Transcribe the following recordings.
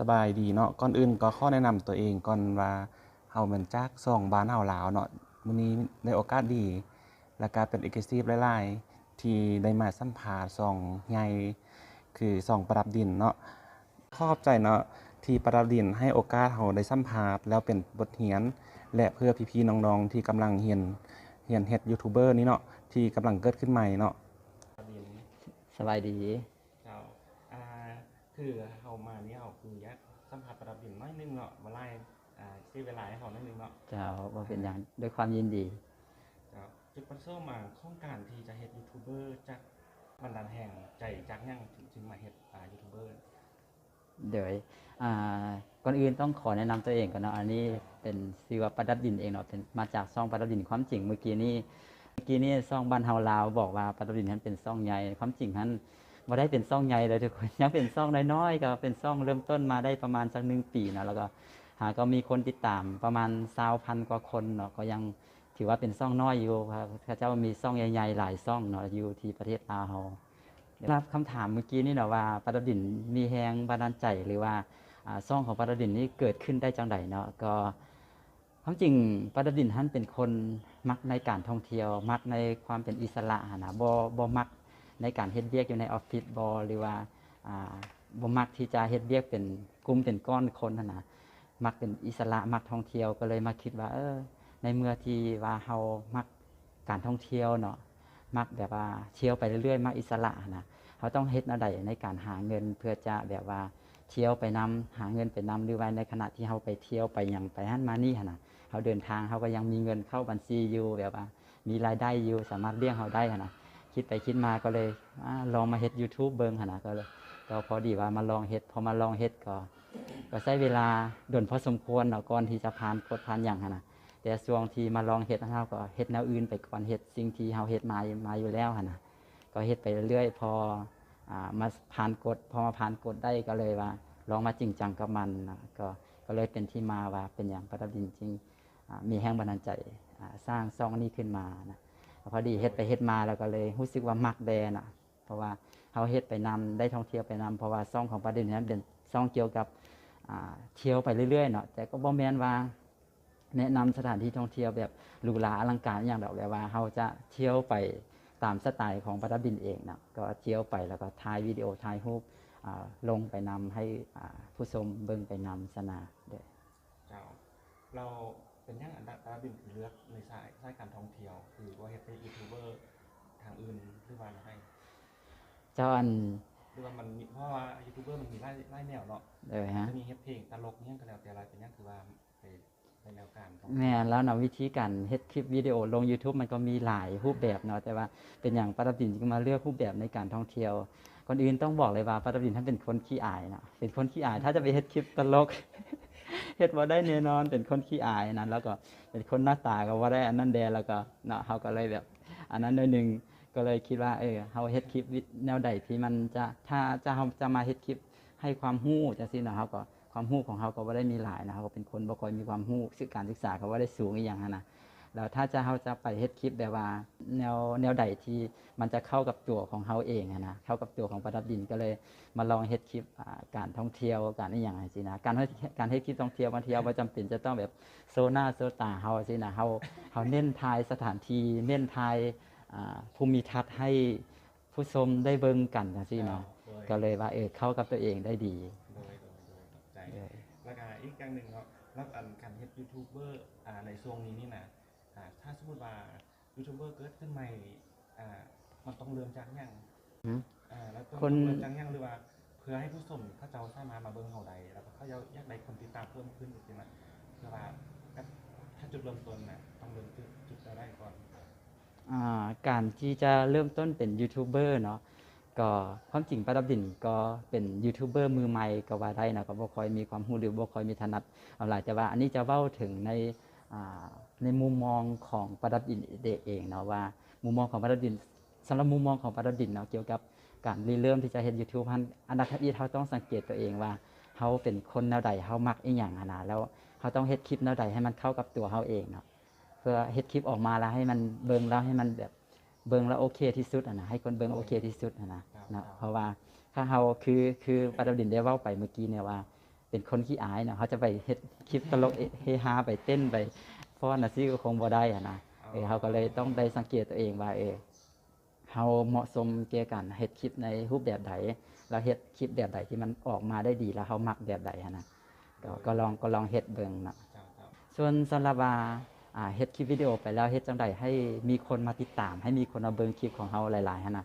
ສະບາຍດີເນາະ, ກ່ອນອື່ນກໍຂໍແນະນຳຕົວເອງກ່ອນວ່າ ເຮົາແມ່ນຈາກຊ່ອງບ້ານເຮົາລາວເນາະ. ມື້ນີ້ໄດ້ໂອກາດດີ ແລະກະເປັນເອກສະຄລູຊີບຫຼາຍໆ ທີ່ໄດ້ມາສຳພາດຊ່ອງໃຫຍ່ ຄືຊ່ອງປະດັບດິນເນາະ. ຂໍຂອບໃຈເນາະ ທີ່ປະດັບດິນໃຫ້ໂອກາດເຮົາໄດ້ສຳພາດ ແລ້ວເປັນບົດຮຽນ ແລະເພື່ອພີ່ໆນ້ອງໆທີ່ກຳລັງຮຽນ ຮຽນເຮັດຢູທູບເບີນີ້ເນາະ ທີ່ກຳລັງເກີດຂຶ້ນໃໝ່ເນາະ. ສະບາຍດີ. ເຈົ້າ ອ່າ ຄືເຮົາມານີ້ ເຮົາຄືຢາກສຳພາດປະດັບດິນໜ້ອຍໜຶ່ງເນາະ, ບໍ່ຫຼາຍ ອ່າ ເສຍເວລາໃຫ້ເຮົາໜ້ອຍໜຶ່ງເນາະ. ເຈົ້າ ບໍ່ເປັນຫຍັງ ດ້ວຍຄວາມຍິນດີ. ເຈົ້າ ຈຸດປະສົງຂອງການທີ່ຈະເຮັດຢູທູບເບີຈາກບັນດານແຮງໃຈຈາກຫຍັງ ເຮົາຈຶ່ງມາເຮັດ ອ່າ ຢູທູບເບີ? ໂດຍ ອ່າ ກ່ອນອື່ນຕ້ອງຂໍແນະນຳຕົວເອງກ່ອນເນາະ. ອັນນີ້ເປັນ ຊື່ວ່າປະດັບດິນເອງເນາະ, ເປັນ ມາຈາກຊ່ອງປະດັບດິນ. ຄວາມຈິງເມື່ອກີ້ນີ້ ເມື່ອກີ້ນີ້ຊ່ອງບ້ານເຮົາລາວບອກວ່າປະດັບດິນຫັ້ນເປັນຊ່ອງໃຫຍ່, ຄວາມຈິງຫັ້ນບໍ່ໄດ້ເປັນຊ່ອງໃຫຍ່ເລີຍທຸກຄົນ, ຍັງເປັນຊ່ອງນ້ອຍໆ ກໍເປັນຊ່ອງເລີ່ມຕົ້ນມາໄດ້ປະມານສັກໜຶ່ງປີເນາະ, ແລ້ວກໍຫາກໍມີຄົນຕິດຕາມປະມານຊາວພັນກວ່າຄົນເນາະ, ກໍຍັງຖືວ່າເປັນຊ່ອງນ້ອຍຢູ່. ເຂົາເຈົ້າມີຊ່ອງໃຫຍ່ໆຫຼາຍຊ່ອງເນາະ ຢູ່ທີ່ປະເທດລາວເຮົາ. ສຳລັບຄຳຖາມເມື່ອກີ້ນີ້ເນາະ ວ່າປະດັບດິນມີແຮງບັນດານໃຈ ຫຼືວ່າ ອ່າ ຊ່ອງຂອງປະດັບດິນນີ້ເກີດຂຶ້ນໄດ້ຈັ່ງໃດເນາະ, ກໍ ຄວາມຈິງປະດັບດິນຫັ້ນເປັນຄົນມັກໃນການທ່ອງທ່ຽວ, ມັກໃນຄວາມເປັນອິດສະຫຼະຫັ້ນນະ, ບໍ່ ບໍ່ມັກໃນການເຮັດວຽກຢູ່ໃນອອບຟິດບໍ ຫຼືວ່າ ອ່າ ບໍ່ມັກທີ່ຈະເຮັດວຽກເປັນກຸ່ມເປັນກ້ອນຄົນຫັ້ນນະ, ມັກເປັນອິດສະຫຼະ ມັກທ່ອງທ່ຽວ. ກໍເລີຍມາຄິດວ່າ ເອີ ໃນເມື່ອທີ່ວ່າເຮົາມັກການທ່ອງທ່ຽວເນາະ, ມັກແບບວ່າທ່ຽວໄປເລື້ອຍໆ ມັກອິດສະຫຼະຫັ້ນນະ, ເຮົາຕ້ອງເຮັດແນວໃດໃນການຫາເງິນ ເພື່ອຈະແບບວ່າທ່ຽວໄປນຳ ຫາເງິນໄປນຳ ຫຼືວ່າໃນຂະນະທີ່ເຮົາໄປທ່ຽວໄປຫຍັງໄປຫັ້ນມານີ້ຫັ້ນນະ, ເຮົາເດີນທາງ ເຮົາກໍຍັງມີເງິນເຂົ້າບັນຊີຢູ່ ແບບວ່າມີລາຍໄດ້ຢູ່ ສາມາດລ້ຽງເຮົາໄດ້ຫັ້ນນະ. ຄິດໄປຄິດມາກໍເລີຍ ອາ ລອງມາເຮັດຢູທູບເບິ່ງຫັ້ນນະ, ກໍເລີຍ ກໍພໍດີວ່າມາລອງເຮັດ. ພໍມາລອງເຮັດກໍ ກໍໃຊ້ເວລາດົນພໍສົມຄວນເນາະ ກ່ອນທີ່ຈະຜ່ານກົດຜ່ານຫຍັງຫັ້ນນະ. ແຕ່ຊ່ວງທີ່ມາລອງເຮັດ ເຮົາກໍເຮັດແນວອື່ນໄປກ່ອນ, ເຮັດສິ່ງທີ່ເຮົາເຮັດມາ ມາຢູ່ແລ້ວຫັ້ນນະ, ກໍເຮັດໄປເລື້ອຍໆ. ພໍ ອ່າ ມາຜ່ານກົດ ພໍມາຜ່ານກົດໄດ້ ກໍເລີຍວ່າລອງມາຈິງຈັງກັບມັນນະ, ກໍ ກໍເລີຍເປັນທີ່ມາວ່າເປັນຫຍັງປະດັບດິນຈຶ່ງ ອ່າ ມີແຮງບັນດານໃຈ ອ່າ ສ້າງຊ່ອງນີ້ຂຶ້ນມານະ. ພໍດີເຮັດໄປເຮັດມາ ແລ້ວກໍເລີຍຮູ້ສຶກວ່າມັກແດ່ນະ, ເພາະວ່າເຮົາເຮັດໄປນຳ ໄດ້ທ່ອງທ່ຽວໄປນຳ, ເພາະວ່າຊ່ອງຂອງປະດັບດິນນັ້ນເປັນຊ່ອງກ່ຽວກັບ ອ່າ ທ່ຽວໄປເລື້ອຍໆເນາະ, ແຕ່ກໍບໍ່ແມ່ນວ່າ ແນະນຳສະຖານທີ່ທ່ອງທ່ຽວແບບຫຼູຫຼາອະລັງການອີ່ຫຍັງດອກ, ແບບວ່າເຮົາຈະທ່ຽວໄປຕາມສະໄຕຂອງປະດັບດິນເອງເນາະ, ກໍທ່ຽວໄປແລ້ວກໍຖ່າຍວິດີໂອ ຖ່າຍຮູບ ອ່າ ລົງໄປນຳໃຫ້ ອ່າ ຜູ້ຊົມເບິ່ງໄປນຳຊັ້ນນະ. ໂດຍ ເຈົ້າ ແລ້ວເປັນຫຍັງອັນປະດັບດິນຄືເລືອກໃນສາຍ ສາຍການທ່ອງທ່ຽວ ຄືບໍ່ເຮັດເປັນຢູທູບເບີທາງອື່ນ ຫຼືວ່າແນວໃດ? ເຈົ້າ ອັນ ຫຼືວ່າມັນມີ ເພາະວ່າຢູທູບເບີມັນມີຫຼາຍ ຫຼາຍແນວເນາະ. ໂດຍຮະ ຈະມີເຮັດເພງຕະຫຼົກຫຍັງກໍແລ້ວແຕ່ ແລ້ວເປັນຫຍັງຄືວ່າ ແມ່ນແລ້ວເນາະ, ວິທີການເຮັດຄລິບວິດີໂອລົງຢູທູບມັນກໍມີຫຼາຍຮູບແບບເນາະ, ແຕ່ວ່າເປັນຫຍັງປະດັບດິນຈຶ່ງມາເລືອກຮູບແບບໃນການທ່ອງທ່ຽວ? ກ່ອນອື່ນຕ້ອງບອກເລີຍວ່າປະດັບດິນຫັ້ນເປັນຄົນຂີ້ອາຍເນາະ, ເປັນຄົນຂີ້ອາຍ, ຖ້າຈະໄປເຮັດຄລິບຕະຫຼົກ ເຮັດບໍ່ໄດ້ແນ່ນອນ, ເປັນຄົນຂີ້ອາຍນະ, ແລ້ວກໍເປັນຄົນໜ້າຕາກໍບໍ່ໄດ້ອັນນັ້ນແດ່, ແລ້ວກໍເນາະ ເຮົາກໍເລີຍແບບອັນນັ້ນໜ້ອຍໜຶ່ງ, ກໍເລີຍຄິດວ່າ ເອີ ເຮົາເຮັດຄລິບວິ ແນວໃດທີ່ມັນຈະ ຖ້າ ຖ້າເຮົາຈະມາເຮັດຄລິບໃຫ້ຄວາມຮູ້ຈັ່ງຊີ້ເນາະ, ເຮົາກໍ ຄວາມຮູ້ຂອງເຮົາກໍບໍ່ໄດ້ມີຫຼາຍນະ, ເຮົາກໍເປັນຄົນບໍ່ຄ່ອຍມີຄວາມຮູ້, ສຶກ ການສຶກສາກໍບໍ່ໄດ້ສູງອີ່ຫຍັງຫັ້ນນະ. ແລ້ວຖ້າຈະ ເຮົາຈະໄປເຮັດຄລິບແບບວ່າແນວ ແນວໃດທີ່ມັນຈະເຂົ້າກັບຕົວຂອງເຮົາເອງຫັ້ນນະ, ເຂົ້າກັບຕົວຂອງປະດັບດິນ, ກໍເລີຍມາລອງເຮັດຄລິບ ອ່າ ການທ່ອງທ່ຽວ ການອີ່ຫຍັງຈັ່ງຊີ້ນະ. ການເຮັດ ການເຮັດຄລິບທ່ອງທ່ຽວ ບາງທີເຮົາບໍ່ຈຳເປັນຈະຕ້ອງແບບໂຊໜ້າໂຊຕາເຮົາຊີ້ນະ, ເຮົາ ເຮົາເນັ້ນຖ່າຍສະຖານທີ່ ເນັ້ນຖ່າຍ ອ່າ ພູມິທັດໃຫ້ ຜູ້ຊົມໄດ້ເບິ່ງກັນຈັ່ງຊີ້ເນາະ, ເຈົ້າ ໂດຍ ກໍເລີຍວ່າ ເອີ ເຂົ້າກັບຕົວເອງໄດ້ດີ. ໂດຍ ໂດຍ ໂດຍ ຂອບໃຈ. ໂດຍ ແລ້ວກະອີກຢ່າງໜຶ່ງເນາະ, ແລ້ວອັນການເຮັດຢູທູບເບີ ອ່າ ໃນຊ່ວງນີ້ນີ້ນະ ອ່າ ຖ້າສົມມຸດວ່າຢູທູບເບີເກີດຂຶ້ນໃໝ່ ອ່າ ມັນຕ້ອງເລີ່ມຈາກຫຍັງ? ຫື? ອ່າ ແລ້ວຕ້ອງ ຄົນ ເລີ່ມຈາກຫຍັງ ຫຼືວ່າເພື່ອໃຫ້ຜູ້ຊົມເຂົາເຈົ້າສາມາດມາເບິ່ງເຮົາໄດ້ ແລ້ວກໍເຂົາເຈົ້າຢາກໄດ້ຄົນຕິດຕາມເພີ່ມຂຶ້ນ ຈັ່ງຊີ້ນະ, ເພື່ອວ່າ ຖ້າຈຸດເລີ່ມຕົ້ນນະ ຕ້ອງເລີ່ມຈຸດ ຈຸດໃດກ່ອນ? ອ່າ ການທີ່ຈະເລີ່ມຕົ້ນເປັນຢູທູບເບີເນາະ, ກໍຄວາມຈິງປະດັບດິນກໍເປັນຢູທູບເບີມືໃໝ່ກໍວ່າໄດ້ເນາະ, ກໍບໍ່ຄ່ອຍມີຄວາມຮູ້ ຫຼື ບໍ່ຄ່ອຍມີຖະໜັດເອົາຫຼາຍ, ແຕ່ວ່າອັນນີ້ຈະເວົ້າເຖິງໃນ ອ່າ ໃນມຸມມອງຂອງປະດັບດິນເອງເນາະ, ວ່າມຸມມອງຂອງປະດັບດິນ ສຳລັບມຸມມອງຂອງປະດັບດິນເນາະ ກ່ຽວກັບການລິເລີ່ມທີ່ຈະເຮັດຢູທູບຫັ້ນ, ອັນດັບທຳອິດເຮົາຕ້ອງສັງເກດຕົວເອງວ່າເຮົາເປັນຄົນແນວໃດ, ເຮົາມັກອີ່ຫຍັງຫັ້ນນະ, ແລ້ວເຮົາຕ້ອງເຮັດຄລິບແນວໃດໃຫ້ມັນເຂົ້າກັບຕົວເຮົາເອງເນາະ. ເພື່ອເຮັດຄລິບອອກມາແລ້ວໃຫ້ມັນເບິ່ງແລ້ວໃຫ້ມັນແບບເບິ່ງແລ້ວໂອເຄທີ່ສຸດຫັ້ນນະ, ໃຫ້ຄົນເບິ່ງໂອເຄທີ່ສຸດຫັ້ນນະ ເນາະ. ເພາະວ່າຖ້າເຮົາ ຄື ຄືປະດັບດິນໄດ້ເວົ້າໄປເມື່ອກີ້ນີ້ວ່າ ປັນຄົນຂີ້ອາຍເນາະ ເຮົາຈະໄປເຮັດຄລິບຕະຫຼົກເຮຮາ ໄປເຕັ້ນ ໄປຟ້ອນຈັ່ງຊີ້ກໍຄົງບໍ່ໄດ້ຫັ້ນນະ. ເອີ ເຮົາກໍເລີຍຕ້ອງໄດ້ສັງເກດຕົວເອງວ່າ ເອີ ເຮົາເໝາະສົມແກ່ການເຮັດຄລິບໃນຮູບແບບໃດ ແລ້ວເຮັດຄລິບແບບໃດທີ່ມັນອອກມາໄດ້ດີ ແລ້ວເຮົາມັກແບບໃດຫັ້ນນະ ກໍ ກໍລອງ ກໍລອງເຮັດເບິ່ງເນາະ. ເຈົ້າ ເຈົ້າ. ສ່ວນສຳລັບວ່າ ອ່າ ເຮັດຄລິບວິດີໂອໄປແລ້ວ ເຮັດຈັ່ງໃດໃຫ້ມີຄົນມາຕິດຕາມ ໃຫ້ມີຄົນມາເບິ່ງຄລິບຂອງເຮົາຫຼາຍໆຫັ້ນນະ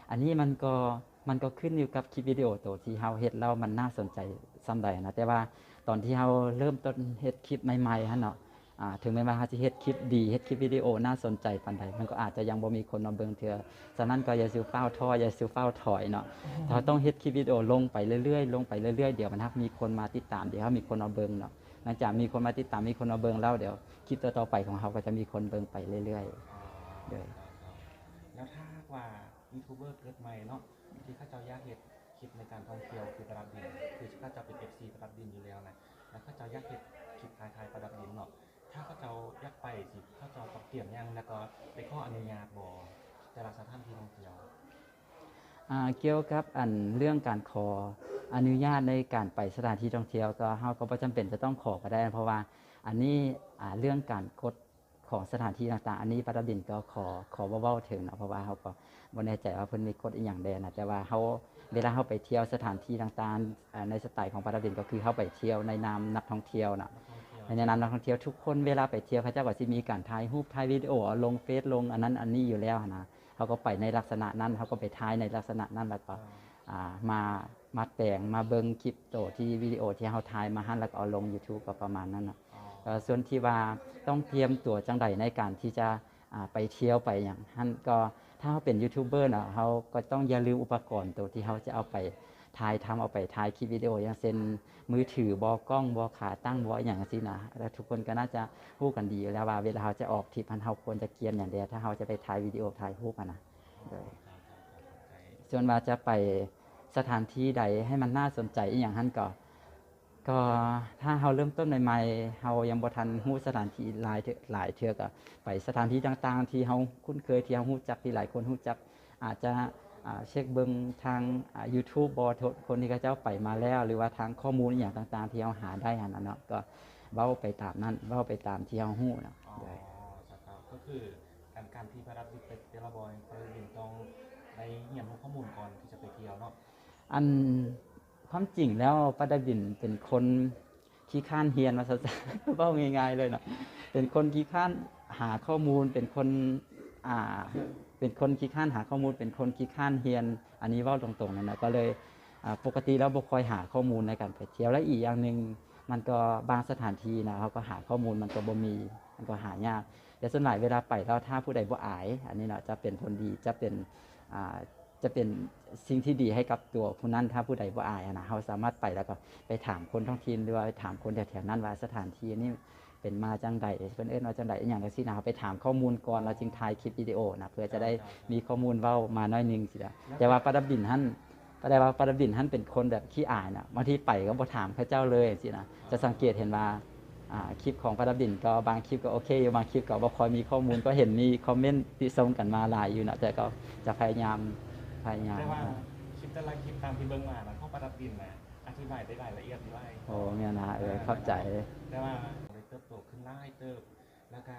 ອັນນີ້ມັນກໍ ມັນກໍຂຶ້ນຢູ່ກັບຄລິບວິດີໂອໂຕທີ່ເຮົາເຮັດແລ້ວມັນໜ້າສົນໃຈສ່ຳໃດນະ. ແຕ່ວ່າຕອນທີ່ເຮົາເລີ່ມຕົ້ນເຮັດຄລິບໃໝ່ໆຫັ້ນເນາະ ອ່າ ເຖິງແມ່ນວ່າເຮົາຊິເຮັດຄລິບດີ ເຮັດຄລິບວິດີໂອໜ້າສົນໃຈປານໃດ ມັນກໍອາດຈະຍັງບໍ່ມີຄົນມາເບິ່ງເທື່ອ. ສະນັ້ນກໍຢ່າສູ່ຟ້າວທໍ້ ຢ່າສູ່ຟ້າວຖອຍເນາະ. ເຮົາຕ້ອງເຮັດຄລິບວິດີໂອລົງໄປເລື້ອຍໆ ລົງໄປເລື້ອຍໆ ດຽວມັນຮັກມີຄົນມາຕິດຕາມ ດຽວເຮົາມີຄົນມາເບິ່ງເນາະ. ຫຼັງຈາກມີຄົນມາຕິດຕາມ ມີຄົນມາເບິ່ງແລ້ວ ດຽວຄລິບຕໍ່ໆໄປຂອງເຮົາກໍຈະມີຄົນເບິ່ງໄປເລື້ອຍໆ. ອໍ ໂດຍ ເຈົ້າ ເຈົ້າ. ແລ້ວຖ້າຫາກວ່າຢູທູບເບີເກີດໃໝ່ເນາະ ທີ່ເຂົາເຈົ້າຢາກເຮັດຄລິບໃນການທ່ອງທ່ຽວຄືປະດັບດິນ ຄືເຂົາເຈົ້າເປັນເອັຟຊີປະດັບດິນຢູ່ແລ້ວນະ ແລ້ວເຂົາເຈົ້າຢາກເຮັດຄລິບຖ່າຍ ຖ່າຍປະດັບດິນເນາະ ຖ້າເຂົາເຈົ້າຢາກໄປ ຊິ ເຂົາເຈົ້າຕ້ອງຕຽມຫຍັງ ແລ້ວກໍໄປຂໍອະນຸຍາດບໍ່ ແຕ່ລະສະຖານທີ່ທ່ອງທ່ຽວ? ອ່າ ກ່ຽວກັບອັນເລື່ອງການຂໍອະນຸຍາດໃນການໄປສະຖານທີ່ທ່ອງທ່ຽວ ກໍເຮົາກໍບໍ່ຈຳເປັນຈະຕ້ອງຂໍກໍໄດ້ ເພາະວ່າອັນນີ້ ອ່າ ເລື່ອງການກົດຂອງສະຖານທີ່ຕ່າງໆ ອັນນີ້ປະດັບດິນກໍຂໍ ຂໍບໍ່ເວົ້າເຖິງເນາະ ເພາະວ່າເຮົາກໍບໍ່ແນ່ໃຈວ່າເພິ່ນມີກົດອີ່ຫຍັງແດ່ນະ. ແຕ່ວ່າເຮົາ ເວລາເຮົາໄປທ່ຽວສະຖານທີ່ຕ່າງໆ ອ່າ ໃນສະໄຕຂອງປະດັບດິນ ກໍຄືເຮົາໄປທ່ຽວໃນນາມນັກທ່ອງທ່ຽວເນາະ ໃນນາມນັກທ່ອງທ່ຽວ. ທຸກຄົນເວລາໄປທ່ຽວ ເຂົາເຈົ້າກໍຊິມີການຖ່າຍຮູບ ຖ່າຍວິດີໂອ ເອົາລົງເຟສ ລົງອັນນັ້ນອັນນີ້ຢູ່ແລ້ວຫັ້ນນະ. ເຮົາກໍໄປໃນລັກສະນະນັ້ນ ເຮົາກໍໄປຖ່າຍໃນລັກສະນະນັ້ນ ແລ້ວກໍ ອ່າ ມາ ມາແປງ ມາເບິ່ງຄລິບໂຕທີ່ ວິດີໂອທີ່ເຮົາຖ່າຍມາຫັ້ນ ແລ້ວກໍເອົາລົງຢູທູບ ກໍປະມານນັ້ນນະ. ເອີ ສ່ວນທີ່ວ່າຕ້ອງຕຽມຕົວຈັ່ງໃດໃນການທີ່ຈະ ອ່າ ໄປທ່ຽວໄປຫຍັງຫັ້ນ ກໍຖ້າເຮົາເປັນຢູທູບເບີເນາະ ເຮົາກໍຕ້ອງຢ່າລືມອຸປະກອນໂຕທີ່ເຮົາຈະເອົາໄປຖ່າຍທຳ ເອົາໄປຖ່າຍຄລິບວິດີໂອ ຢ່າງເຊັ່ນ ມືຖືບໍ ກ້ອງບໍ ຂາຕັ້ງບໍ ອີ່ຫຍັງຈັ່ງຊີ້ນະ. ແລ້ວທຸກຄົນກໍໜ້າຈະຮູ້ກັນດີຢູ່ແລ້ວວ່າ ເວລາເຮົາຈະອອກທຣິບຫັ້ນ ເຮົາຄວນຈະກຽມຫຍັງແດ່ ຖ້າເຮົາຈະໄປຖ່າຍວິດີໂອ ຖ່າຍຮູບຫັ້ນນະ. ໂດຍ ສ່ວນວ່າຈະໄປສະຖານທີ່ໃດໃຫ້ມັນໜ້າສົນໃຈອີ່ຫຍັງຫັ້ນ ກໍ ກໍຖ້າເຮົາເລີ່ມຕົ້ນໃໝ່ໆ ເຮົາຍັງບໍ່ທັນຮູ້ສະຖານທີ່ຫຼາຍເທື່ອ ຫຼາຍເທື່ອກໍໄປສະຖານທີ່ຕ່າງໆ ທີ່ເຮົາຄຸ້ນເຄີຍ ທີ່ເຮົາຮູ້ຈັກ ທີ່ຫຼາຍຄົນຮູ້ຈັກ ອາດຈະ ອ່າ ເຊັກເບິ່ງທາງ ອ່າ ຢູທູບບໍ ຄົນທີ່ເຂົາເຈົ້າໄປມາແລ້ວ ຫຼືວ່າທາງຂໍ້ມູນອີ່ຫຍັງຕ່າງໆ ທີ່ເຮົາຫາໄດ້ຫັ້ນນະເນາະ ກໍເວົ້າໄປຕາມນັ້ນ ເວົ້າໄປຕາມທີ່ເຮົາຮູ້ນະ. ອໍ ໂດຍ ເຈົ້າ ກໍຄືການ ການທີ່ປະດັບດິນໄປແຕ່ລະບ່ອນ ປະດັບດິນຕ້ອງໄດ້ຮຽນຮູ້ຂໍ້ມູນກ່ອນທີ່ຈະໄປທ່ຽວເນາະ. ອັນ ຄວາມຈິງແລ້ວປະດັບດິນເປັນຄົນ ຂີ້ຄ້ານຮຽນວ່າຊັ້ນຊະ ເວົ້າງ່າຍໆເລີຍເນາະ ເປັນຄົນຂີ້ຄ້ານຫາຂໍ້ມູນ ເປັນຄົນ ອ່າ ເປັນຄົນຂີ້ຄ້ານຫາຂໍ້ມູນ ເປັນຄົນຂີ້ຄ້ານຮຽນ ອັນນີ້ເວົ້າຕົງໆນັ້ນນະ ກໍເລີຍ ອ່າ ປົກກະຕິແລ້ວບໍ່ຄ່ອຍຫາຂໍ້ມູນໃນການໄປທ່ຽວ ແລະ ອີກຢ່າງໜຶ່ງມັນກໍບາງສະຖານທີ່ນະ ເຮົາກໍຫາຂໍ້ມູນມັນກໍບໍ່ມີ ມັນກໍຫາຍາກ ແຕ່ສ່ວນຫຼາຍເວລາໄປແລ້ວ ຖ້າຜູ້ໃດບໍ່ອາຍ ອັນນີ້ເນາະ ຈະເປັນຜົນດີ ຈະເປັນ ອ່າ ຈະເປັນສິ່ງທີ່ດີໃຫ້ກັບຕົວຜູ້ນັ້ນ ຖ້າຜູ້ໃດບໍ່ອາຍຫັ້ນນະ ເຮົາສາມາດໄປແລ້ວກໍໄປຖາມຄົນທ້ອງຖິ່ນ ຫຼືວ່າໄປຖາມຄົນແຖວໆນັ້ນວ່າສະຖານທີ່ນີ້ເປັນມາຈັ່ງໃດ ເພິ່ນເອີ້ນວ່າຈັ່ງໃດ ອີ່ຫຍັງຈັ່ງຊີ້ນະ ເຮົາໄປຖາມຂໍ້ມູນກ່ອນ ແລ້ວຈຶ່ງຖ່າຍຄລິບວິດີໂອນະ ເພື່ອຈະໄດ້ມີຂໍ້ມູນເວົ້າມາໜ້ອຍໜຶ່ງຊີ້ນະ. ແຕ່ວ່າປະດັບດິນຫັ້ນ ປະດັບ ປະດັບດິນຫັ້ນເປັນຄົນແບບຂີ້ອາຍນະ ບາງທີໄປກໍບໍ່ຖາມເຂົາເຈົ້າເລີຍຊີ້ນະ ຈະສັງເກດເຫັນວ່າ ອ່າ ຄລິບຂອງປະດັບດິນກໍບາງຄລິບກໍໂອເຄຢູ່ ບາງຄລິບກໍບໍ່ຄ່ອຍມີຂໍ້ມູນ ກໍເຫັນມີຄອມເມັນຕິຊົມກັນມາຫຼາຍຢູ່ເນາະ ແຕ່ກໍຈະພະຍາຍາມ ພະຍາຍາມ ແຕ່ວ່າຄລິບແຕ່ລະຄລິບຕາມທີ່ເບິ່ງມານະ ຂອງປະດັບດິນນະ ອະທິບາຍໄດ້ລາຍລະອຽດຢູ່ອ້າຍ. ໂອ້ ແມ່ນນະ ເອີ ເອີ ຂອບໃຈ. ແຕ່ວ່າໄດ້ເຕີບໂຕຂຶ້ນຫຼາຍເຕີບ ແລ້ວກະ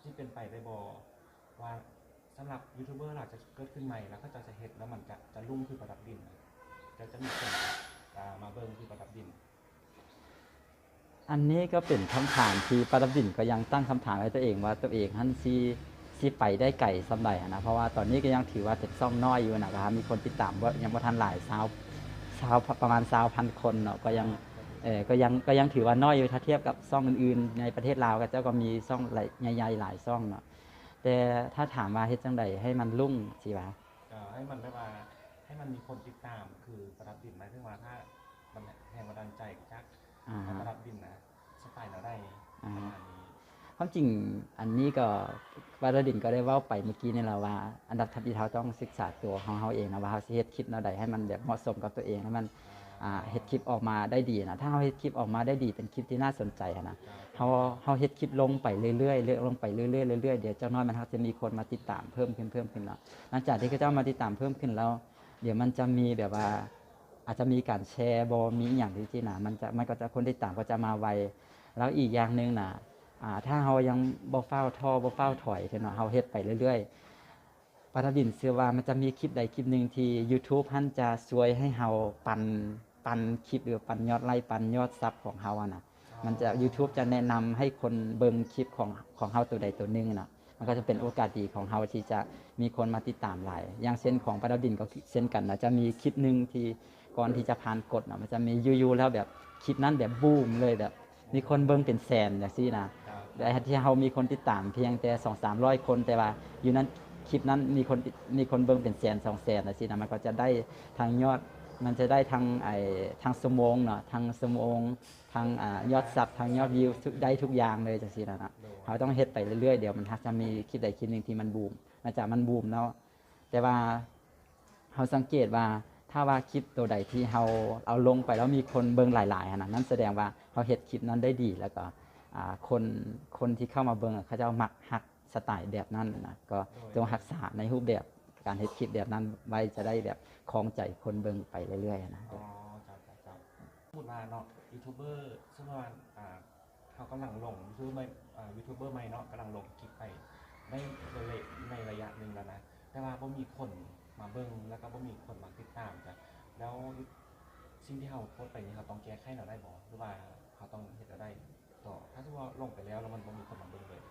ຊິເປັນໄປໄດ້ບໍ່ ວ່າສຳລັບຢູທູບເບີລາວຈະເກີດຂຶ້ນໃໝ່ ແລ້ວເຂົາເຈົ້າຈະເຮັດ ແລ້ວມັນຈະ ຈະລຸ້ງຄືປະດັບດິນ ຈະ ຈະມີຄົນ ອ່າ ມາເບິ່ງຄືປະດັບດິນ? ອັນນີ້ກໍເປັນຄຳຖາມທີ່ປະດັບດິນກໍຍັງຕັ້ງຄຳຖາມໃຫ້ຕົວເອງວ່າ ຕົວເອງຫັ້ນຊິ ຊິໄປໄດ້ໄກສ່ຳໃດຫັ້ນນະ ເພາະວ່າຕອນນີ້ກໍຍັງຖືວ່າເປັນຊ່ອງນ້ອຍຢູ່ນະ ກໍມີຄົນຕິດຕາມບໍ່ ຍັງບໍ່ທັນຫຼາຍ ຊາວ ຊາວ ປະມານຊາວພັນຄົນເນາະ ກໍຍັງ ເອີ ກໍຍັງ ກໍຍັງຖືວ່ານ້ອຍຢູ່ ຖ້າທຽບກັບຊ່ອງອື່ນໆໃນປະເທດລາວ ເຂົາເຈົ້າກໍມີຊ່ອງໃຫຍ່ໆຫຼາຍຊ່ອງເນາະ ແຕ່ຖ້າຖາມວ່າເຮັດຈັ່ງໃດໃຫ້ມັນລຸ້ງ ຊິວ່າ ກໍໃຫ້ມັນແບບວ່າ ໃຫ້ມັນມີຄົນຕິດຕາມ ຄືປະດັບດິນ ໝາຍເຖິງວ່າຖ້າ ແຮງບັນດານໃຈຈາກ ອ່າ ປະດັບດິນນະ ສະໄຕແນວໃດ ອ່າ ປະມານນີ້. ຄວາມຈິງອັນນີ້ກໍ ປະດັບດິນກໍໄດ້ເວົ້າໄປເມື່ອກີ້ນີ້ແຫຼະວ່າ ອັນດັບທຳອິດເຮົາຕ້ອງສຶກສາຕົວຂອງເຮົາເອງນະ ວ່າເຮົາຊິເຮັດຄລິບແນວໃດໃຫ້ມັນແບບເໝາະສົມກັບຕົວເອງ ໃຫ້ມັນ ອ່າ ເຮັດຄລິບອອກມາໄດ້ດີນະ ຖ້າເຮົາເຮັດຄລິບອອກມາໄດ້ດີ ເປັນຄລິບທີ່ໜ້າສົນໃຈຫັ້ນນະ ເຮົາ ເຮົາເຮັດຄລິບລົງໄປເລື້ອຍໆ ລົງໄປເລື້ອຍໆ ເລື້ອຍໆ ດຽວຈັກໜ້ອຍມັນຫາກຈະມີຄົນມາຕິດຕາມເພີ່ມຂຶ້ນ ເພີ່ມຂຶ້ນເນາະ. ຫຼັງຈາກທີ່ເຂົາເຈົ້າມາຕິດຕາມເພີ່ມຂຶ້ນແລ້ວ ດຽວມັນຈະມີແບບວ່າ ອາດຈະມີການແຊບໍ່ ມີອີ່ຫຍັງຈັ່ງຊີ້ນະ ມັນຈະ ມັນກໍຈະ ຄົນຕິດຕາມກໍຈະມາໄວ. ແລ້ວອີກຢ່າງໜຶ່ງນະ ອ່າ ຖ້າເຮົາຍັງບໍ່ຟ້າວທໍ້ ບໍ່ຟ້າວຖອຍເນາະ ເຮົາເຮັດໄປເລື້ອຍໆ ປາດາບິນເຊື່ອວ່າມັນຈະມີຄລິບໃດຄລິບໜຶ່ງທີ່ YouTube ຫັ້ນຈະຊ່ວຍໃຫ້ເຮົາປັ່ນ ປັ່ນຄລິບ ຫຼືປັ່ນຍອດໄລ ປັ່ນຍອດຊັບຂອງເຮົາຫັ້ນນະ. ມັນຈະ YouTube ຈະແນະນຳໃຫ້ຄົນເບິ່ງຄລິບຂອງ ຂອງເຮົາໂຕໃດໂຕໜຶ່ງນະ. ມັນກໍຈະເປັນໂອກາດດີຂອງເຮົາທີ່ຈະມີຄົນມາຕິດຕາມຫຼາຍ. ຢ່າງເຊັ່ນຂອງປາດາບິນກໍເຊັ່ນກັນນະ ຈະມີຄລິບໜຶ່ງທີ່ກ່ອນທີ່ຈະຜ່ານກົດນະ ມັນຈະມີຢູ່ໆແລ້ວແບບຄລິບນັ້ນແບບບູມເລີຍ ແບບມີຄົນເບິ່ງເປັນແສນຈັ່ງຊີ້ນະ. ແຕ່ທີ່ເຮົາມີຄົນຕິດຕາມພຽງແຕ່ສອງສາມຮ້ອຍຄົນ ແຕ່ວ່າຢູ່ນັ້ນ ຄລິບນັ້ນມີຄົນ ມີຄົນເບິ່ງເປັນແສນສອງແສນຈັ່ງຊີ້ນະ. ມັນກໍຈະໄດ້ທັງຍອດ ມັນຈະໄດ້ທັງໄອ້ ທັງຊົ່ວໂມງເນາະ ທັງຊົ່ວໂມງ ທັງ ອ່າ ຍອດຊັບ ທັງຍອດວິວ ທຸກ ໄດ້ທຸກຢ່າງເລີຍຈັ່ງຊີ້ນະເນາະ. ເຮົາຕ້ອງເຮັດໄປເລື້ອຍໆ ດຽວມັນຫາກຈະມີຄລິບໃດຄລິບໜຶ່ງທີ່ມັນບູມ ນອກຈາກມັນບູມເນາະ. ແຕ່ວ່າເຮົາສັງເກດວ່າ ຖ້າວ່າຄລິບໂຕໃດທີ່ເຮົາເອົາລົງໄປແລ້ວມີຄົນເບິ່ງຫຼາຍໆຫັ້ນນະ ນັ້ນສະແດງວ່າເຮົາເຮັດຄລິບນັ້ນໄດ້ດີ ແລ້ວກໍ ອ່າ ຄົນ ຄົນທີ່ເຂົ້າມາເບິ່ງ ເຂົາເຈົ້າມັກຮັກສະໄຕແບບນັ້ນນະ. ກໍຈົ່ງຮັກສາໃນຮູບແບບການເຮັດຄລິບແບບນັ້ນໄວ້ ຈະໄດ້ແບບຄອງໃຈຄົນເບິ່ງໄປເລື້ອຍໆນະ. ອໍ ເຈົ້າ ເຈົ້າ ເຈົ້າ. ສົມມຸດວ່າເນາະ ຢູທູບເບີ ສົມມຸດວ່າ ອ່າ ເຮົາກຳລັງລົງຢູທູບເບີ ອ່າ ຢູທູບເບີໃໝ່ເນາະ ກຳລັງລົງຄລິບໄປໄດ້ ໄດ້ໄລຍະໜຶ່ງແລ້ວນະ ແຕ່ວ່າບໍ່ມີຄົນມາເບິ່ງ ແລ້ວກໍບໍ່ມີຄົນມາຕິດຕາມ ແລ້ວສິ່ງທີ່ເຮົາໂພສໄປນີ້ ເຮົາຕ້ອງແກ້ໄຂແນວໃດບໍ່ ຫຼືວ່າເຮົາຕ້ອງເຮັດແນວໃດຕໍ່ ຖ້າສົມມຸດວ່າລົງໄປແລ້ວ ແລ້ວມັນບໍ່ມີຄົນມາເບິ່ງເລີຍ?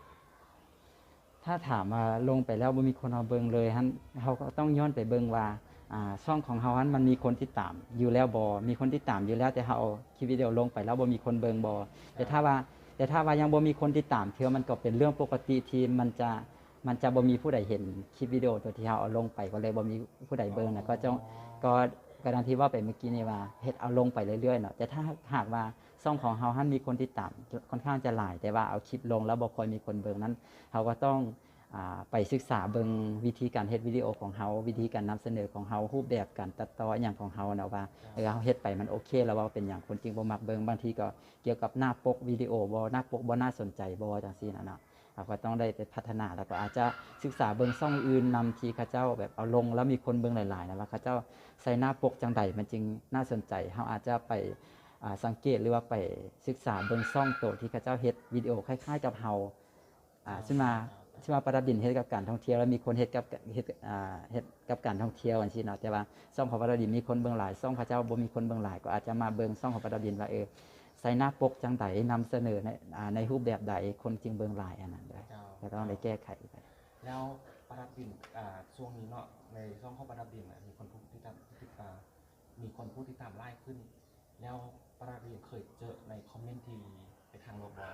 ຖ້າຖາມວ່າລົງໄປແລ້ວບໍ່ມີຄົນມາເບິ່ງເລີຍຫັ້ນ ເຮົາກໍຕ້ອງຍ້ອນໄປເບິ່ງວ່າ ອ່າ ຊ່ອງຂອງເຮົາຫັ້ນມັນມີຄົນຕິດຕາມຢູ່ແລ້ວບໍ່? ມີຄົນຕິດຕາມຢູ່ແລ້ວ ແຕ່ເຮົາເອົາຄລິບວິດີໂອລົງໄປແລ້ວບໍ່ມີຄົນເບິ່ງບໍ່? ແຕ່ຖ້າວ່າ ແຕ່ຖ້າວ່າຍັງບໍ່ມີຄົນຕິດຕາມເທື່ອ ມັນກໍເປັນເລື່ອງປົກກະຕິທີ່ມັນຈະ ມັນຈະບໍ່ມີຜູ້ໃດເຫັນຄລິບວິດີໂອຕົວທີ່ເຮົາເອົາລົງໄປ ກໍເລີຍບໍ່ມີຜູ້ໃດເບິ່ງນະ. ກໍຈະ ກໍ ກໍດັ່ງທີ່ເວົ້າໄປເມື່ອກີ້ນີ້ວ່າ ເຮັດເອົາລົງໄປເລື້ອຍໆເນາະ. ແຕ່ຖ້າຫາກວ່າຊ່ອງຂອງເຮົາຫັ້ນມີຄົນຕິດຕາມຄ່ອນຂ້າງຈະຫຼາຍ ແຕ່ວ່າເອົາຄລິບລົງແລ້ວບໍ່ຄ່ອຍມີຄົນເບິ່ງນັ້ນ ເຮົາກໍຕ້ອງ ອ່າ ໄປສຶກສາເບິ່ງວິທີການເຮັດວິດີໂອຂອງເຮົາ ວິທີການນຳສະເໜີຂອງເຮົາ ຮູບແບບການຕັດຕໍ່ອີ່ຫຍັງຂອງເຮົາເນາະ ວ່າ ເອີ ເຮົາເຮັດໄປມັນໂອເຄແລ້ວບໍ່? ເປັນຫຍັງຄົນຈຶ່ງບໍ່ມັກເບິ່ງ? ບາງທີກໍກ່ຽວກັບໜ້າປົກວິດີໂອບໍ່? ໜ້າປົກບໍ່ໜ້າສົນໃຈບໍ່? ຈັ່ງຊີ້ນະເນາະ. ເຮົາກໍຕ້ອງໄດ້ໄປພັດທະນາ ແລ້ວກໍອາດຈະສຶກສາເບິ່ງຊ່ອງອື່ນນຳ ທີ່ເຂົາເຈົ້າແບບເອົາລົງແລ້ວມີຄົນເບິ່ງຫຼາຍໆນະ ວ່າເຂົາເຈົ້າໃສ່ໜ້າປົກຈັ່ງໃດ ມັນຈຶ່ງໜ້າສົນໃຈ. ເຮົາອາດຈະໄປ ອ່າ ສັງເກດ ຫຼືວ່າໄປສຶກສາເບິ່ງຊ່ອງໂຕທີ່ເຂົາເຈົ້າເຮັດວິດີໂອຄ້າຍໆກັບເຮົາ ອ່າ ເຊັ່ນວ່າ ເຊັ່ນວ່າປາດາບິນເຮັດກັບການທ່ອງທ່ຽວ ແລ້ວມີຄົນເຮັດກັບ ເຮັດ ອ່າ ເຮັດກັບການທ່ອງທ່ຽວຈັ່ງຊີ້ເນາະ. ແຕ່ວ່າຊ່ອງຂອງປາດາບິນມີຄົນເບິ່ງຫຼາຍ ຊ່ອງເຂົາເຈົ້າບໍ່ມີຄົນເບິ່ງຫຼາຍ ກໍອາດຈະມາເບິ່ງຊ່ອງຂອງປາດາບິນວ່າ ເອີ ໃສ່ໜ້າປົກຈັ່ງໃດ ນຳສະເໜີໃນ ອ່າ ໃນຮູບແບບໃດ ຄົນຈຶ່ງເບິ່ງຫຼາຍ ອັນນັ້ນ ເຈົ້າ ກໍຕ້ອງໄດ້ແກ້ໄຂໄປ. ແລ້ວປາດາບິນ ອ່າ ຊ່ວງນີ້ເນາະ ໃນຊ່ອງຂອງປາດາບິນນະ ມີຄົນຜູ້ຕິດຕາມ ຕິດ ອ່າ ມີຄົນຜູ້ຕິດຕາມຫຼາຍຂຶ້ນ ແລ້ວປາດາບິນເຄີຍເຈີໃນຄອມເມັນທີ່ເປັນທາງລົບບໍ່?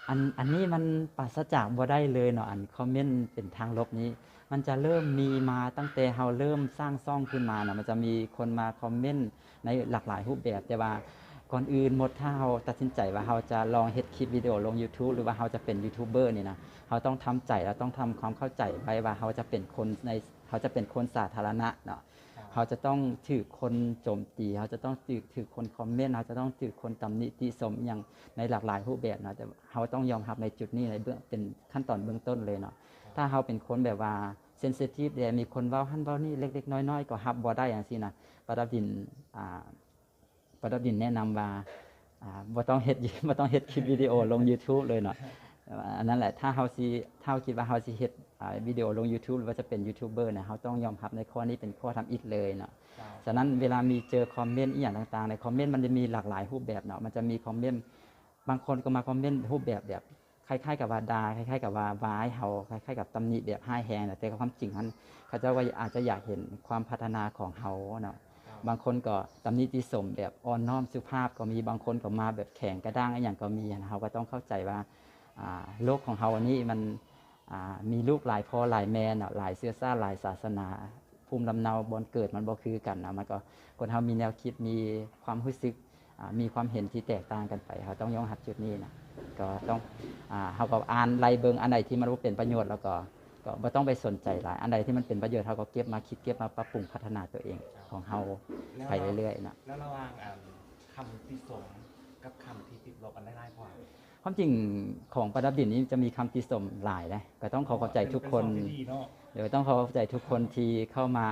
ອັນ ອັນນີ້ມັນປາສະຈາກບໍ່ໄດ້ເລີຍເນາະ ອັນຄອມເມັນເປັນທາງລົບນີ້ ມັນຈະເລີ່ມມີມາຕັ້ງແຕ່ເຮົາເລີ່ມສ້າງຊ່ອງຂຶ້ນມານະ ມັນຈະມີຄົນມາຄອມເມັນໃນຫຼາກຫຼາຍຮູບແບບ. ແຕ່ວ່າກ່ອນອື່ນໝົດ ຖ້າເຮົາຕັດສິນໃຈວ່າເຮົາຈະລອງເຮັດຄລິບວິດີໂອລົງຢູທູບ ຫຼືວ່າເຮົາຈະເປັນຢູທູບເບີນີ້ນະ ເຮົາຕ້ອງທຳໃຈ ແລະ ຕ້ອງທຳຄວາມເຂົ້າໃຈໄວ້ວ່າເຮົາຈະເປັນຄົນໃນ ເຮົາຈະເປັນຄົນສາທາລະນະເນາະ. ເຮົາຈະຕ້ອງຖືກຄົນໂຈມຕີ ເຮົາຈະຕ້ອງຖືກ ຖືກຄົນຄອມເມັນ ເຮົາຈະຕ້ອງຖືກຄົນຕຳໜິຕິຊົມອີ່ຫຍັງໃນຫຼາກຫຼາຍຮູບແບບເນາະ. ແຕ່ເຮົາຕ້ອງຍອມຮັບໃນຈຸດນີ້ໃນເບື້ອງ ເປັນຂັ້ນຕອນເບື້ອງຕົ້ນເລີຍເນາະ. ຖ້າເຮົາເປັນຄົນແບບວ່າເຊັນຊິທີບແດ່ ມີຄົນເວົ້າຫັ້ນເວົ້ານີ້ເລັກໆນ້ອຍໆ ກໍຮັບບໍ່ໄດ້ຈັ່ງຊີ້ນະ ປາດາບິນ ອ່າ ປາດາບິນແນະນຳວ່າ ອ່າ ບໍ່ຕ້ອງເຮັດ ບໍ່ຕ້ອງເຮັດຄລິບວິດີໂອລົງຢູທູບເລີຍເນາະ. ອັນນັ້ນແຫຼະ ຖ້າເຮົາຊິ ຖ້າເຮົາຄິດວ່າເຮົາຊິເຮັດ ອ່າ ວິດີໂອລົງຢູທູບ ຫຼືວ່າຈະເປັນຢູທູບເບີນະ ເຮົາຕ້ອງຍອມຮັບໃນຂໍ້ນີ້ເປັນຂໍ້ທຳອິດເລີຍເນາະ. ສະນັ້ນເວລາມີເຈີຄອມເມັນອີ່ຫຍັງຕ່າງໆ ໃນຄອມເມັນມັນຈະມີຫຼາກຫຼາຍຮູບແບບເນາະ. ມັນຈະມີຄອມເມັນ ບາງຄົນກໍມາຄອມເມັນຮູບແບບ ແບບຄ້າຍໆກັບວ່າດ່າ ຄ້າຍໆກັບວ່າວາຍເຮົາ ຄ້າຍໆກັບຕຳໜິແບບຮ້າຍແຮງນະ. ແຕ່ຄວາມຈິງຫັ້ນ ເຂົາເຈົ້າກໍອາດຈະຢາກເຫັນຄວາມພັດທະນາຂອງເຮົາເນາະ. ບາງຄົນກໍຕຳໜິຕິຊົມແບບອ່ອນນ້ອມສຸພາບກໍມີ ບາງຄົນກໍມາແບບແຂງກະດ້າງອີ່ຫຍັງກໍມີນະ. ເຮົາກໍຕ້ອງເຂົ້າໃຈວ່າ ອ່າ ໂລກຂອງເຮົາອັນນີ້ມັນ ອ່າ ມີລູກຫຼາຍພໍ່ຫຼາຍແມ່ເນາະ ຫຼາຍເຊື້ອຊາດ ຫຼາຍສາສະໜາ ພູມລຳເນົາບ່ອນເກີດມັນບໍ່ຄືກັນນະ. ມັນກໍ ຄົນເຮົາມີແນວຄິດ ມີຄວາມຮູ້ສຶກ ອ່າ ມີຄວາມເຫັນທີ່ແຕກຕ່າງກັນໄປ ເຮົາຕ້ອງຍອມຮັບຈຸດນີ້ນະ. ກໍຕ້ອງ ອ່າ ເຮົາກໍອ່ານໄລ່ເບິ່ງ ອັນໃດທີ່ມັນບໍ່ເປັນປະໂຫຍດ ແລ້ວກໍ ກໍບໍ່ຕ້ອງໄປສົນໃຈຫຼາຍ ອັນໃດທີ່ມັນເປັນປະໂຫຍດ ເຮົາກໍເກັບມາຄິດ ເກັບມາປັບປຸງພັດທະນາຕົວເອງຂອງເຮົາໄປເລື້ອຍໆເນາະ. ແລ້ວລະຫວ່າງ ອ່າ ຄຳຕິຊົມກັບຄຳທີ່ຕິດລົບ ອັນໃດຫຼາຍກວ່າ? ຄວາມຈິງຂອງປາດາບິນນີ້ຈະມີຄຳຕິຊົມຫຼາຍເດ້ ກໍຕ້ອງຂໍຂອບໃຈທຸກຄົນ ເອີ ຕ້ອງຂໍຂອບໃຈທຸກຄົນທີ່ເຂົ້າມາ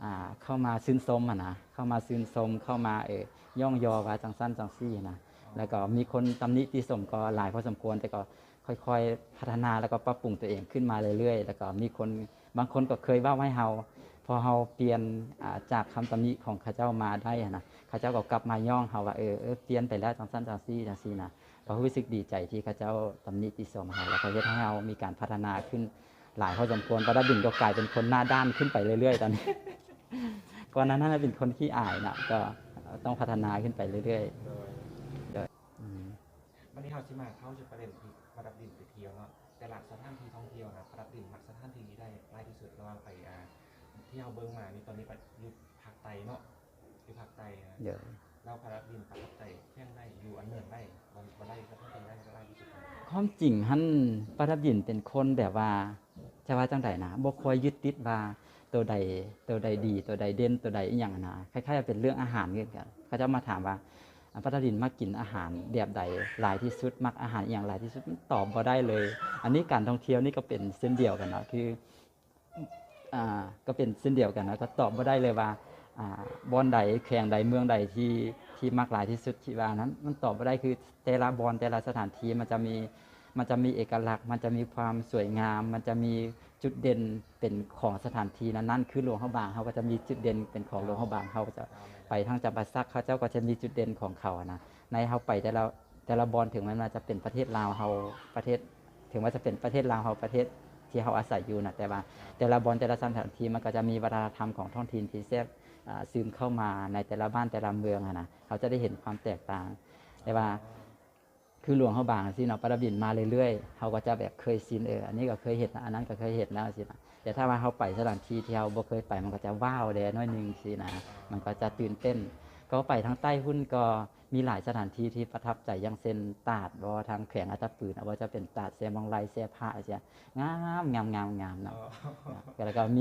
ອ່າ ເຂົ້າມາຊື່ນຊົມຫັ້ນນະ ເຂົ້າມາຊື່ນຊົມ ເຂົ້າມາ ເອີ ຍ້ອງຍໍວ່າຈັ່ງຊັ້ນຈັ່ງຊີ້ນະ. ແລ້ວກໍມີຄົນຕຳໜິຕິຊົມກໍຫຼາຍພໍສົມຄວນ ແຕ່ກໍຄ່ອຍໆພັດທະນາ ແລ້ວກໍປັບປຸງຕົວເອງຂຶ້ນມາເລື້ອຍໆ. ແລ້ວກໍມີຄົນ ບາງຄົນກໍເຄີຍເວົ້າໃຫ້ເຮົາ ພໍເຮົາປ່ຽນ ອ່າ ຈາກຄຳຕຳໜິຂອງເຂົາເຈົ້າມາໄດ້ຫັ້ນນະ ເຂົາເຈົ້າກໍກັບມາຍ້ອງເຮົາວ່າ ເອີ ເອີ ປ່ຽນໄປແລ້ວ ຈັ່ງຊັ້ນຈັ່ງຊີ້ ຈັ່ງຊີ້ນະ. ກໍຮູ້ສຶກດີໃຈທີ່ເຂົາເຈົ້າຕຳໜິຕິຊົມເຮົາ ແລ້ວກໍເຮັດໃຫ້ເຮົາມີການພັດທະນາຂຶ້ນຫຼາຍພໍສົມຄວນ. ປາດັບບິນກໍກາຍເປັນຄົນໜ້າດ້ານຂຶ້ນໄປເລື້ອຍໆຕອນນີ້. ກ່ອນໜ້ານັ້ນເປັນຄົນຂີ້ອາຍເນາະ ກໍຕ້ອງພັດທະນາຂຶ້ນໄປເລື້ອຍໆ. ໂດຍ ໂດຍ ອືມ ບັດນີ້ເຮົາຊິມາເຂົ້າສູ່ປະເດັນທີ່ປາດັບບິນໄປທ່ຽວເນາະ ແຕ່ລະສະຖານທີ່ທ່ອງທ່ຽວນະ ປາດັບບິນມັກສະຖານທີ່ໃດຫຼາຍທີ່ສຸດ ລະຫວ່າງໄປ ອ່າ ທີ່ເຮົາເບິ່ງມານີ້ ຕອນນີ້ປະ ຢູ່ພາກໃຕ້ເນາະ ຢູ່ພາກໃຕ້ນະ. ໂດຍ ແລ້ວປາດັບບິນປະທັບໃຈແຂວງໃດ ຢູ່ອັນເມືອງໃດ ບ່ອນ ບ່ອນໃດ ສະຖານທີ່ໃດຫຼາຍທີ່ສຸດ? ຄວາມຈິງຫັ້ນ ປາດັບບິນເປັນຄົນແບບວ່າ ຈະວ່າຈັ່ງໃດນະ ບໍ່ຄ່ອຍຍຶດຕິດວ່າໂຕໃດ ໂຕໃດດີ ໂຕໃດເດັ່ນ ໂຕໃດອີ່ຫຍັງຫັ້ນນະ. ຄ້າຍໆວ່າເປັນເລື່ອງອາຫານຄືກັນ ເຂົາເຈົ້າມາຖາມວ່າ ອາ ປາດັບບິນມັກກິນອາຫານແບບໃດຫຼາຍທີ່ສຸດ ມັກອາຫານອີ່ຫຍັງຫຼາຍທີ່ສຸດ ມັນຕອບບໍ່ໄດ້ເລີຍ. ອັນນີ້ການທ່ອງທ່ຽວນີ້ກໍເປັນເຊັ່ນດຽວກັນເນາະ ຄື ອ່າ ກໍເປັນເຊັ່ນດຽວກັນນະ ກໍຕອບບໍ່ໄດ້ເລີຍວ່າ ອ່າ ບ່ອນໃດ ແຂວງໃດ ເມືອງໃດທີ່ ທີ່ມັກຫຼາຍທີ່ສຸດ ທີ່ວ່ານັ້ນ ມັນຕອບບໍ່ໄດ້. ຄືແຕ່ລະບ່ອນ ແຕ່ລະສະຖານທີ່ ມັນຈະມີ ມັນຈະມີເອກະລັກ ມັນຈະມີຄວາມສວຍງາມ ມັນຈະມີຈຸດເດັ່ນເປັນຂອງສະຖານທີ່ນັ້ນໆ. ຄືຫຼວງພະບາງ ເຮົາກໍຈະມີຈຸດເດັ່ນເປັນຂອງຫຼວງພະບາງ ເຮົາຈະໄປທາງຈຳປາສັກ ເຂົາເຈົ້າກໍຈະມີຈຸດເດັ່ນຂອງເຂົາຫັ້ນນະ. ໃນເຮົາໄປແຕ່ລະ ແຕ່ລະບ່ອນ ເຖິງແມ່ນວ່າຈະເປັນປະເທດລາວເຮົາ ປະເທດ ເຖິງວ່າຈະເປັນປະເທດລາວເຮົາ ປະເທດທີ່ເຮົາອາໄສຢູ່ນະ ແຕ່ວ່າແຕ່ລະບ່ອນ ແຕ່ລະສະຖານທີ່ ມັນກໍຈະມີວັດທະນະທຳຂອງທ້ອງຖິ່ນທີ່ແຊບ ອ່າ ຊຶມເຂົ້າມາໃນແຕ່ລະບ້ານແຕ່ລະເມືອງຫັ້ນນະ ເຮົາຈະໄດ້ເຫັນຄວາມແຕກຕ່າງ. ແຕ່ວ່າຄືຫຼວງພະບາງຈັ່ງຊີ້ເນາະ ປາດັບບິນມາເລື້ອຍໆ ເຮົາກໍຈະແບບເຄີຍຊິນ ເອີ ອັນນີ້ກໍເຄີຍເຫັນ ອັນນັ້ນກໍເຄີຍເຫັນແລ້ວຈັ່ງຊີ້ນະ. ແຕ່ຖ້າວ່າເຮົາໄປສະຖານທີ່ທີ່ເຮົາບໍ່ເຄີຍໄປ ມັນກໍຈະວ້າວແດ່ໜ້ອຍໜຶ່ງຊີ້ນະ ມັນກໍຈະຕື່ນເຕັ້ນ. ກໍໄປທາງໃຕ້ພຸ້ນກໍ ມີຫຼາຍສະຖານທີ່ທີ່ປະທັບໃຈ ຢ່າງເຊັ່ນ ຕາດບໍ ທາງແຂວງອັດຕະປືນະ ບໍ່ວ່າຈະເປັນຕາດແຊບອງໄລ ແຊພະ ຈັ່ງຊີ້ ງາມ ງາມ ງາມ ງາມເນາະ. ແລ້ວກໍມີ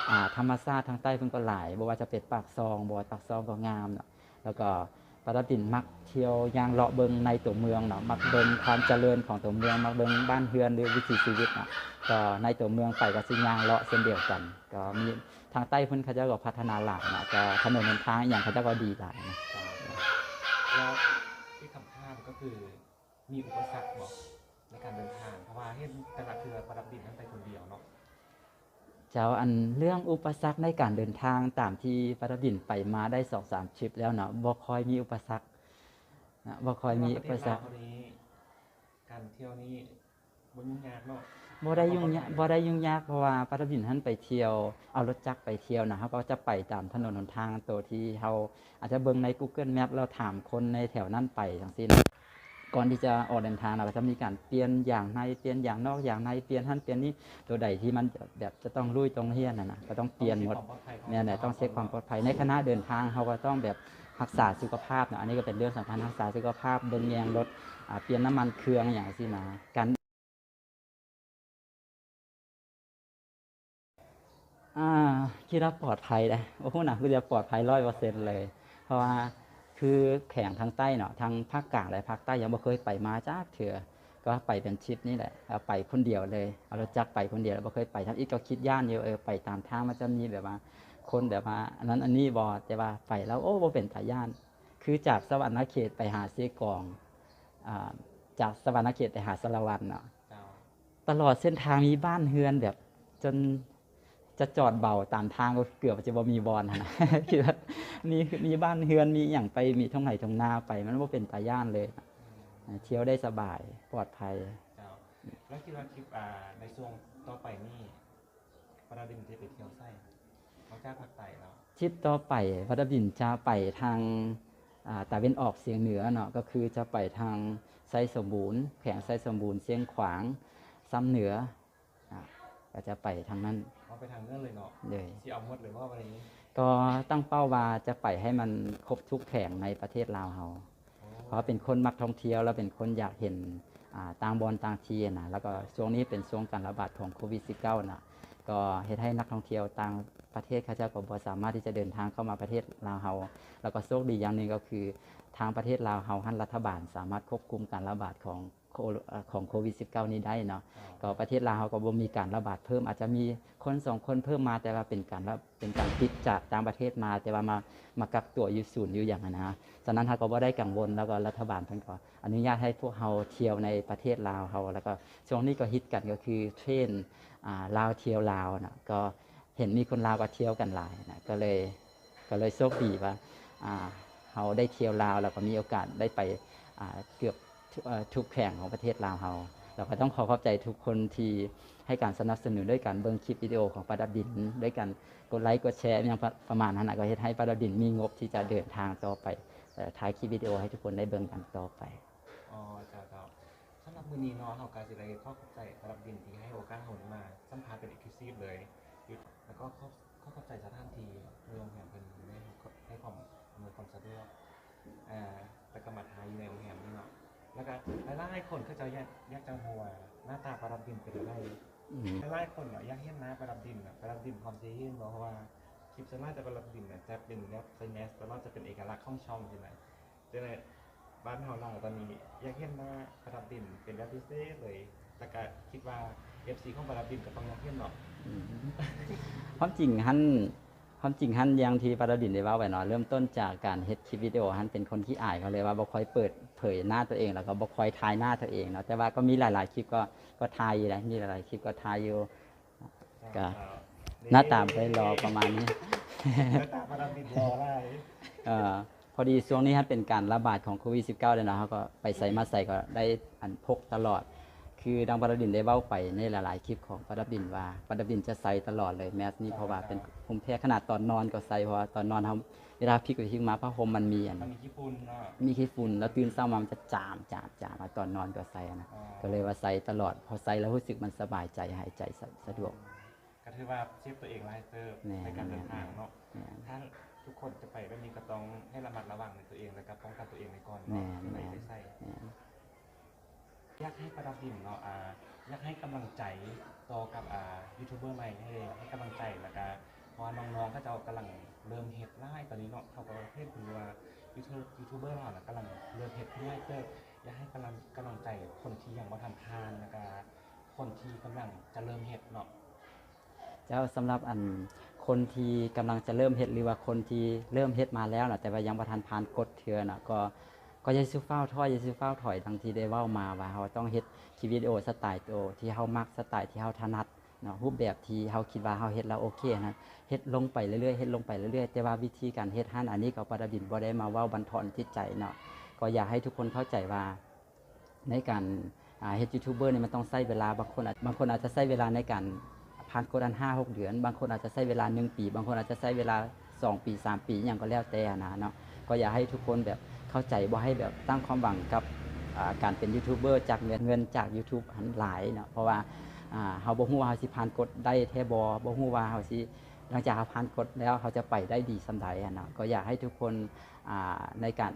ອ່າ ທຳມະຊາດທາງໃຕ້ເພິ່ນກໍຫຼາຍ ບໍ່ວ່າຈະເປັນປາກຊ່ອງບໍ ປາກຊ່ອງກໍງາມເນາະ. ແລ້ວກໍປາດັບບິນມັກທ່ຽວຍ່າງເລາະເບິ່ງໃນຕົວເມືອງເນາະ ມັກເບິ່ງຄວາມຈະເລີນຂອງຕົວເມືອງ ມັກເບິ່ງບ້ານເຮືອນ ຫຼື ວິຖີຊີວິດເນາະ. ກໍໃນຕົວເມືອງໄປກໍຊິຍ່າງເລາະເຊັ່ນດຽວກັນ ກໍມີ ທາງໃຕ້ເພິ່ນເຂົາເຈົ້າກໍພັດທະນາຫຼາຍນະ ກໍຖະໜົນຫົນທາງອີ່ຫຍັງເຂົາເຈົ້າກໍດີຫຼາຍນະ. ແລ້ວອີກຄຳຖາມກໍຄື ມີອຸປະສັກບໍ່ໃນການເດີນທາງ? ເພາະວ່າເຫັນແຕ່ລະເທື່ອປາດັບບິນນັ້ນໄປຄົນດຽວເນາະ. ເຈົ້າ ອັນເລື່ອງອຸປະສັກໃນການເດີນທາງ ຕາມທີ່ປາດັບບິນໄປມາໄດ້ສອງສາມທຣິບແລ້ວເນາະ ບໍ່ຄ່ອຍມີອຸປະສັກນະ ບໍ່ຄ່ອຍມີອຸປະສັກ. ການທ່ຽວນີ້ ບໍ່ຫຍຸ້ງຍາກເນາະ? ບໍ່ໄດ້ຫຍຸ້ງຍາກ ບໍ່ໄດ້ຫຍຸ້ງຍາກ ເພາະວ່າປາດັບບິນຫັ້ນໄປທ່ຽວ ເອົາລົດຈັກໄປທ່ຽວນະ ເຮົາກໍຈະໄປຕາມຖະໜົນຫົນທາງໂຕທີ່ເຮົາອາດຈະເບິ່ງໃນ Google Map ແລ້ວຖາມຄົນໃນແຖວນັ້ນໄປຈັ່ງຊີ້ນະ. ກ່ອນທີ່ຈະອອກເດີນທາງ ເຮົາກໍຈະມີການປ່ຽນຢາງໃນ ປ່ຽນຢາງນອກ ຢາງໃນ ປ່ຽນຫັ້ນປ່ຽນນີ້ ໂຕໃດທີ່ມັນແບບຈະຕ້ອງລຸຍຕ້ອງຮຽນຫັ້ນນະ ກໍຕ້ອງປ່ຽນໝົດ. ແມ່ນແຫຼະ ຕ້ອງເຊັກຄວາມປອດໄພ ໃນຂະນະເດີນທາງ ເຮົາກໍຕ້ອງແບບ ຮັກສາສຸຂະພາບເນາະ ອັນນີ້ກໍເປັນເລື່ອງສຳຄັນ ຮັກສາສຸຂະພາບ ເບິ່ງແຍງລົດ ອ່າ ປ່ຽນນ້ຳມັນເຄື່ອງຫຍັງຊີ້ນະ. ການ ອ່າ ຄິດວ່າປອດໄພເດ້ ບໍ່ຮູ້ນະ ຄືຈະປອດໄພຮ້ອຍເປີເຊັນເລີຍ ເພາະວ່າຄືແຂວງທາງໃຕ້ເນາະ ທັງພາກກາງ ແລະ ພາກໃຕ້ ຍັງບໍ່ເຄີຍໄປມາຈັກເທື່ອ ກໍໄປເປັນທຣິບນີ້ແຫຼະ ເອົາໄປຄົນດຽວເລີຍ ເອົາລົດຈັກໄປຄົນດຽວ ແລ້ວບໍ່ເຄີຍໄປ. ທຳອິດກໍຄິດຢ້ານຢູ່ ເອີ ໄປຕາມທາງມັນຈະມີແບບວ່າ ຄົນແບບວ່າອັນນັ້ນອັນນີ້ບໍ່ ແຕ່ວ່າໄປແລ້ວ ໂອ້ ບໍ່ເປັນຕາຢ້ານ. ຄືຈາກສະຫວັນນະເຂດໄປຫາເຊກອງ ອ່າ ຈາກສະຫວັນນະເຂດໄປຫາສາລະວັນເນາະ ເຈົ້າ ຕະຫຼອດເສັ້ນທາງມີບ້ານເຮືອນແບບ ຈົນຈະຈອດເບົາຕາມທາງກໍເກືອບຈະບໍ່ມີບ່ອນຫັ້ນນະ ຄືແບບມີ ມີບ້ານເຮືອນ ມີຫຍັງໄປ ມີທົ່ງໄຮ່ທົ່ງນາໄປ ມັນບໍ່ເປັນຕາຢ້ານເລີຍ ອືມ ທ່ຽວໄດ້ສະບາຍ ປອດໄພ. ເຈົ້າ ແລ້ວຄິດວ່າທຣິບ ອ່າ ໃນຊ່ວງຕໍ່ໄປນີ້ ປາດັບບິນຈະໄປທ່ຽວໃສ ນອກຈາກພາກໃຕ້ແລ້ວ? ທຣິບຕໍ່ໄປ ປາດັບບິນຈະໄປທາງ ອ່າ ຕາເວັນອອກສຽງເໜືອເນາະ ກໍຄືຈະໄປທາງໄຊສົມບູນ ແຂວງໄຊສົມບູນ ຊຽງຂວາງ ຊຳເໜືອ ອ່າ ກໍຈະໄປທາງນັ້ນ. ເອົາໄປທາງເໜືອເລີຍເນາະ? ໂດຍ. ຊິເອົາໝົດເລີຍບໍ່ ບາດນີ້? ກໍຕັ້ງເປົ້າວ່າຈະໄປໃຫ້ມັນຄົບທຸກແຂວງໃນປະເທດລາວເຮົາ. ເພາະວ່າເປັນຄົນມັກທ່ອງທ່ຽວ ແລ້ວເປັນຄົນຢາກເຫັນ ອ່າ ຕ່າງບ່ອນຕ່າງທີ່ນະ ແລ້ວກໍຊ່ວງນີ້ເປັນຊ່ວງການລະບາດຂອງໂຄວິດສິບເກົ້ານະ ກໍເຮັດໃຫ້ນັກທ່ອງທ່ຽວຕ່າງປະເທດເຂົາເຈົ້າກໍບໍ່ສາມາດທີ່ຈະເດີນທາງເຂົ້າມາປະເທດລາວເຮົາ ແລ້ວກໍໂຊກດີຢ່າງໜຶ່ງກໍຄື ທາງປະເທດລາວເຮົາຫັ້ນ ລັດຖະບານສາມາດຄວບຄຸມການລະບາດຂອງ ໂຄ ເອີ ຂອງໂຄວິດສິບເກົ້ານີ້ໄດ້ເນາະ. ກໍປະເທດລາວເຮົາກໍບໍ່ມີການລະບາດເພີ່ມ ອາດຈະມີຄົນສອງຄົນເພີ່ມມາ ແຕ່ວ່າເປັນການລະ ເປັນການຕິດຈາກຕ່າງປະເທດມາ ແຕ່ວ່າມາ ມາກັກຕົວຢູ່ສູນຢູ່ຫຍັງຫັ້ນນະ. ສະນັ້ນເຮົາກໍບໍ່ໄດ້ກັງວົນ ແລ້ວກໍລັດຖະບານເພິ່ນກໍອະນຸຍາດໃຫ້ພວກເຮົາທ່ຽວໃນປະເທດລາວເຮົາ. ແລ້ວກໍຊ່ວງນີ້ກໍຮິດກັນກໍຄືເທຣນ ອ່າ ລາວທ່ຽວລາວນະ ກໍເຫັນມີຄົນລາວກໍທ່ຽວກັນຫຼາຍນະ ກໍເລີຍ ກໍເລີຍໂຊກດີວ່າ ອ່າ ເຮົາໄດ້ທ່ຽວລາວ ແລ້ວກໍມີໂອກາດໄດ້ໄປ ອ່າ ເກືອບ ເອີ ທຸກແຂວງຂອງປະເທດລາວເຮົາ. ແລ້ວກໍຕ້ອງຂໍຂອບໃຈທຸກຄົນທີ່ໃຫ້ການສະໜັບສະໜູນດ້ວຍການເບິ່ງຄລິບວິດີໂອຂອງປາດາບດິນ ດ້ວຍການກົດໄລກົດແຊ ອີ່ຫຍັງປະ ປະມານນັ້ນນະ ກໍເຮັດໃຫ້ປາດາບດິນມີງົບທີ່ຈະເດີນທາງຕໍ່ໄປ ເອີ ຖ່າຍຄລິບວິດີໂອໃຫ້ທຸກຄົນໄດ້ເບິ່ງກັນຕໍ່ໄປ. ອໍ ເຈົ້າ ເຈົ້າ. ສຳລັບມື້ນີ້ເນາະ ເຮົາກໍຊິໄດ້ຂໍຂອບໃຈປາດາບດິນທີ່ໃຫ້ໂອກາດເຮົາມາສຳພາດເປັນ exclusive ເລີຍ ແລ້ວກໍ ຂໍຂອບໃຈສະຖານທີ່ໂຮງແຮມເພິ່ນໄດ້ໃຫ້ຄວາມອຳນວຍຄວາມສະດວກ ແລ້ວກໍມາຖ່າຍຢູ່ໃນໂຮງແຮມນີ້ເນາະ. ແລ້ວກໍຫຼາຍໆຄົນເຂົາເຈົ້າຢາກ ຢາກຈະຮູ້ວ່າໜ້າຕາປາດັບດິນເປັນແນວໃດ. ຫຼາຍໆຄົນເນາະຢາກເຫັນໜ້າປາດັບດິນນະ ປາດັບດິນພ້ອມຊິເຫັນບໍ່? ເພາະວ່າຄລິບສ່ວນຫຼາຍແຕ່ປາດັບດິນນະຈະເປັນແບບ science ຕະຫຼອດ ຈະເປັນເອກະລັກຂອງຊ່ອງຊີ້ນະ. ຈັ່ງໃດ ບ້ານເຮົາລາວຕອນນີ້ຢາກເຫັນໜ້າປາດັບດິນເປັນແບບພິເສດເລີຍ ແລ້ວກະຄິດວ່າ ເອັຟຊີ ຂອງປາດັບດິນກໍຕ້ອງຢາກເຫັນເນາະ. ຄວາມຈິງຫັ້ນ ຄວາມຈິງຫັ້ນ ຢ່າງທີ່ປາດັບດິນໄດ້ເວົ້າໄປເນາະ ເລີ່ມຕົ້ນຈາກການເຮັດຄລິບວິດີໂອຫັ້ນ ເປັນຄົນຂີ້ອາຍ ເຂົາເລີຍວ່າບໍ່ຄ່ອຍເປີດເຜີຍໜ້າຕົວເອງ ແລ້ວກໍບໍ່ຄ່ອຍຖ່າຍໜ້າຕົວເອງເນາະ. ແຕ່ວ່າກໍມີຫຼາຍໆຄລິບກໍ ກໍຖ່າຍຢູ່ນະ ມີຫຼາຍໆຄລິບກໍຖ່າຍຢູ່. ກໍໜ້າຕາບໍ່ໄດ້ຫຼໍ່ປະມານນີ້ ໜ້າຕາປາດັບດິນຫຼໍ່ຫຼາຍ. ເອີ ພໍດີຊ່ວງນີ້ຫັ້ນເປັນການລະບາດຂອງໂຄວິດສິບເກົ້າແລ້ວເນາະ ເຮົາກໍໄປໃສມາໃສກໍໄດ້ອັນພົກຕະຫຼອດ. ຄືດັ່ງປາດັບດິນໄດ້ເວົ້າໄປໃນຫຼາຍໆຄລິບຂອງປາດັບດິນວ່າ ປາດັບດິນຈະໃສ່ຕະຫຼອດເລີຍແມສນີ້ ເພາະວ່າເປັນພູມແພ້. ຂະໜາດຕອນນອນກໍໃສ່ ເພາະວ່າຕອນນອນເຮົາ ເວລາພິກໄປພິກມາ ຜ້າຫົ່ມມັນມີອັນ ມັນມີຂີ້ຝຸ່ນເນາະ ມີຂີ້ຝຸ່ນ ແລ້ວຕື່ນເຊົ້າມາມັນຈະຈາມ ຈາມ ຈາມ ຕອນນອນກໍໃສ່ນະ. ກໍເລີຍວ່າໃສ່ຕະຫຼອດ ພໍໃສ່ແລ້ວຮູ້ສຶກມັນສະບາຍໃຈ ຫາຍໃຈສະ ສະດວກ. ກໍຖືວ່າເຊບຕົວເອງຫຼາຍເຕີບໃນການເດີນທາງເນາະ. ຖ້າທຸກຄົນຈະໄປແບບນີ້ກໍຕ້ອງໃຫ້ລະມັດລະວັງໃນຕົວເອງ ແລ້ວກໍປ້ອງກັນຕົວເອງໄວ້ກ່ອນເນາະ ຈຶ່ງໄດ້ໃຊ້. ຢາກໃຫ້ປາດັບດິນເນາະ ອ່າ ຢາກໃຫ້ກຳລັງໃຈຕໍ່ກັບ ອ່າ ຢູທູບເບີໃໝ່ ໃຫ້ ໃຫ້ກຳລັງໃຈ ແລ້ວກະ ເພາະວ່ານ້ອງໆເຂົາເຈົ້າກຳລັງເລີ່ມເຮັດຫຼາຍຕອນນີ້ເນາະ ເຂົາກໍເຫັນເພິ່ນວ່າ ຢູທູບ ຢູທູບເບີລາວນະກຳລັງເລີ່ມເຮັດຂຶ້ນຫຼາຍເຕີບ. ຢາກໃຫ້ກຳລັງ ກຳລັງໃຈຄົນທີ່ຍັງບໍ່ທັນຜ່ານ ແລ້ວກະຄົນທີ່ກຳລັງຈະເລີ່ມເຮັດເນາະ. ເຈົ້າ ສຳລັບອັນຄົນທີ່ກຳລັງຈະເລີ່ມເຮັດ ຫຼືວ່າຄົນທີ່ເລີ່ມເຮັດມາແລ້ວນະ ແຕ່ວ່າຍັງບໍ່ທັນຜ່ານກົດເທື່ອນະ ກໍ ກໍຢ່າສູ່ຟ້າວຖອຍ ຢ່າສູ່ຟ້າວຖອຍ ດັ່ງທີ່ໄດ້ເວົ້າມາວ່າ ເຮົາຕ້ອງເຮັດຄລິບວິດີໂອສະໄຕໂຕທີ່ເຮົາມັກ ສະໄຕທີ່ເຮົາຖະໜັດເນາະ ຮູບແບບທີ່ເຮົາຄິດວ່າເຮົາເຮັດແລ້ວໂອເຄຫັ້ນ ເຮັດລົງໄປເລື້ອຍໆ ເຮັດລົງໄປເລື້ອຍໆ. ແຕ່ວ່າວິທີການເຮັດຫັ້ນ ອັນນີ້ກໍປາດາບດິນບໍ່ໄດ້ມາເວົ້າບັນທອນຈິດໃຈເນາະ ກໍຢາກໃຫ້ທຸກຄົນເຂົ້າໃຈວ່າ ໃນການ ອ່າ ເຮັດຢູທູບເບີນີ້ມັນຕ້ອງໃຊ້ເວລາ ບາງຄົນອາດ ບາງຄົນອາດຈະໃຊ້ເວລາໃນການຜ່ານກົດອັນຫ້າຫົກເດືອນ ບາງຄົນອາດຈະໃຊ້ເວລາໜຶ່ງປີ ບາງຄົນອາດຈະໃຊ້ເວລາສອງປີ ສາມປີ ຫຍັງກໍແລ້ວແຕ່ຫັ້ນນະເນາະ. ກໍຢາກໃຫ້ທຸກຄົນແບບເຂົ້າໃຈ ບໍ່ໃຫ້ແບບຕັ້ງຄວາມຫວັງກັບ ອ່າ ການເປັນຢູທູບເບີຈາກເງິນ ເງິນຈາກຢູທູບຫັ້ນຫຼາຍເນາະ ເພາະວ່າ ອ່າ ເຮົາບໍ່ຮູ້ວ່າເຮົາຊິຜ່ານກົດໄດ້ແທ້ບໍ່ ບໍ່ຮູ້ວ່າເຮົາຊິ ຫຼັງຈາກເຮົາຜ່ານກົດແລ້ວ ເຮົາຈະໄປໄດ້ດີສ່ຳໃດຫັ້ນນະ. ກໍຢາກໃຫ້ທຸກຄົນ ອ່າ ໃນການ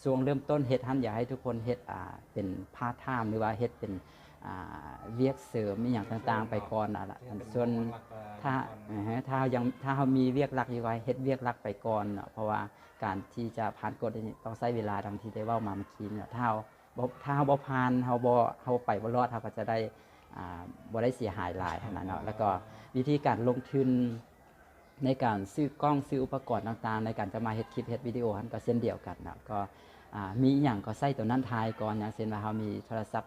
ຊ່ວງເລີ່ມຕົ້ນເຮັດຫັ້ນ ຢາກໃຫ້ທຸກຄົນເຮັດ ອ່າ ເປັນພາດທາມ ຫຼືວ່າເຮັດເປັນ ອ່າ ວຽກເສີມອີ່ຫຍັງຕ່າງໆໄປກ່ອນນະ. ສ່ວນ ຖ້າ ເອີ ຖ້າເຮົາຍັງ ຖ້າເຮົາມີວຽກຫຼັກຢູ່ ກໍເຮັດວຽກຫຼັກໄປກ່ອນເນາະ ເພາະວ່າການທີ່ຈະຜ່ານກົດນີ້ຕ້ອງໃຊ້ເວລາ ດັ່ງທີ່ໄດ້ເວົ້າມາເມື່ອກີ້ເນາະ. ຖ້າເຮົາບໍ່ ຖ້າເຮົາບໍ່ຜ່ານ ເຮົາບໍ່ ເຮົາໄປບໍ່ລອດ ເຮົາກໍຈະໄດ້ ອ່າ ບໍ່ໄດ້ເສຍຫາຍຫຼາຍຫັ້ນນະເນາະ. ແລ້ວກໍວິທີການລົງທຶນ ໃນການຊື້ກ້ອງ ຊື້ອຸປະກອນຕ່າງໆ ໃນການຈະມາເຮັດຄລິບເຮັດວິດີໂອຫັ້ນກໍເຊັ່ນດຽວກັນເນາະ. ກໍ ອ່າ ມີອີ່ຫຍັງກໍໃຊ້ໂຕນັ້ນຖ່າຍກ່ອນ ຢ່າງເຊັ່ນວ່າເຮົາມີໂທລະສັບ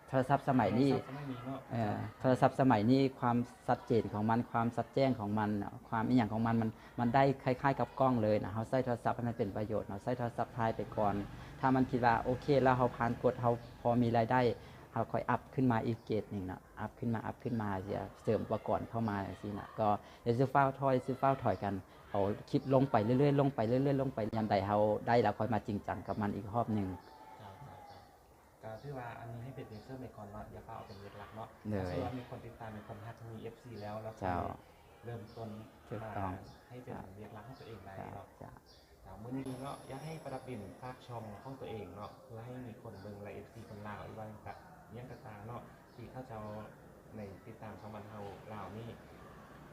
ໂທລະສັບສະໄໝນີ້ ໂທລະສັບສະໄໝນີ້ເນາະ ເອີ ໂທລະສັບສະໄໝນີ້ ຄວາມຊັດເຈນຂອງມັນ ຄວາມຊັດແຈ້ງຂອງມັນ ຄວາມອີ່ຫຍັງຂອງມັນ ມັນ ມັນໄດ້ຄ້າຍໆກັບກ້ອງເລີຍນະ. ເຮົາໃຊ້ໂທລະສັບໃຫ້ມັນເປັນປະໂຫຍດເນາະ ໃຊ້ໂທລະສັບຖ່າຍໄປກ່ອນ. ຖ້າມັນຄິດວ່າໂອເຄແລ້ວ ເຮົາຜ່ານກົດ ເຮົາພໍມີລາຍໄດ້ ເຮົາຄ່ອຍອັບຂຶ້ນມາອີກເກຣດໜຶ່ງເນາະ ອັບຂຶ້ນມາ ອັບຂຶ້ນມາ ເສຍ ເສີມອຸປະກອນເຂົ້າມາຈັ່ງຊີ້ນະ. ກໍຢ່າສູ່ຟ້າວຖອຍ ຢ່າສູ່ຟ້າວຖອຍກັນ ເອົາຄລິບລົງໄປເລື້ອຍໆ ລົງໄປເລື້ອຍໆ ລົງໄປ ຍາມໃດເຮົາໄດ້ແລ້ວ ຄ່ອຍມາຈິງຈັງກັບມັນອີກຮອບໜຶ່ງ. ເຈົ້າ ເຈົ້າ ເຈົ້າ. ກໍຖືວ່າອັນນີ້ໃຫ້ເປັນວຽກເສີມໄປກ່ອນເນາະ ຢ່າຟ້າວເອົາເປັນວຽກຫຼັກເນາະ. ຖ້າສົມມຸດວ່າມີຄົນຕິດຕາມ ມີຄົນຮັກ ມີ ເອັຟຊີ ແລ້ວ ແລ້ວ ເຈົ້າ ເລີ່ມຕົ້ນ ເຮັດ ມາ ຕ້ອງ ໃຫ້ເປັນວຽກຫຼັກຂອງຕົວເອງໄດ້ເນາະ. ເຈົ້າ ເຈົ້າ ມື້ນີ້ເນາະ ຢາກໃຫ້ປາດັບບິນຝາກຊ່ອງຂອງຕົວເອງເນາະ ເພື່ອໃຫ້ມີຄົນເບິ່ງ ແລະ ເອັຟຊີຄົນລາວ ຫຼືວ່າຫຍັງກະ ຫຍັງກະຕ່າງເນາະ ທີ່ເຂົາເຈົ້າໃນຕິດຕາມຊ່ອງບ້ານເຮົາລາວນີ້